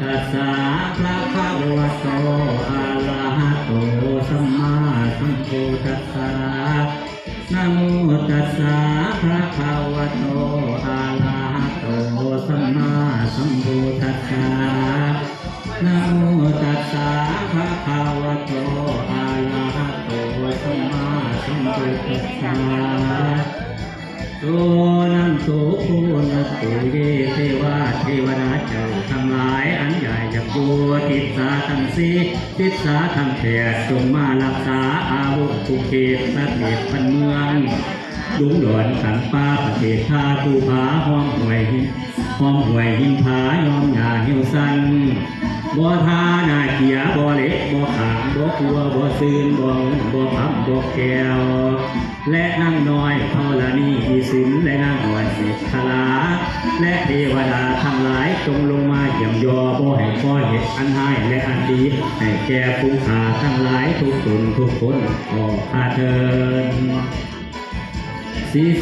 ຕັດສະ ພະຄະວະໂຕ ອະລະຫະໂຕ ສຳມາສຳພຸດທັດສະ ນະໂມຕັດສະ ພະຄະວະໂຕ ອະລະຫະໂຕ ສຳມາສຳພຸດທັດສະ ນະໂມຕັດສະ ພະຄະວະໂຕ ອະລະຫະໂຕ ສຳມາສຳພຸດທັດສະ ໂຕ ນັນໂຕ ໂຄ ນະໂຕ ເຢ ເທວາ ເທວະດາເຈົ້າທັງຫຼາຍ ອັນຢາກຢາກຢູ່ ທິດສາທັງສີ່ ທິດສາທັງແປດ ຈົ່ງມາລັກສາອາວົງ ທຸກເຂດ ປະເທດບ້ານເມືອງ ລຸງດອນ ຂັນປ່າ ປະເທດທ່າ ພູຜາ ຮອມຫ້ວຍ ຮອມຫ້ວຍຫິນຜາ ຍອມຫຍ້າຫິວຊັນ ບໍ່ທ່ານາເກຍ ບໍ່ເຫຼັກ ບໍ່ຂາງ ບໍ່ຂົວ ບໍ່ຊືນ ບໍ່ເງິນ ບໍ່ຄຳ ບໍ່ແກ້ວ ແລະນາງນ້ອຍທໍລະນີ ອີສິນ ແລະນາງນ້ອຍສິດທະລາ ແລະເທວະດາທັງຫຼາຍ ຈົ່ງລົງມາຢ້ຽມຍໍ ບໍ່ໃຫ້ຂໍເຮັດອັນຮ້າຍ ແລະອັນດີ ໃຫ້ແກ່ຝູງຂ້າທັງຫຼາຍ ທຸກຕົນທຸກຄົນ ຂໍຂ້າເທີນ.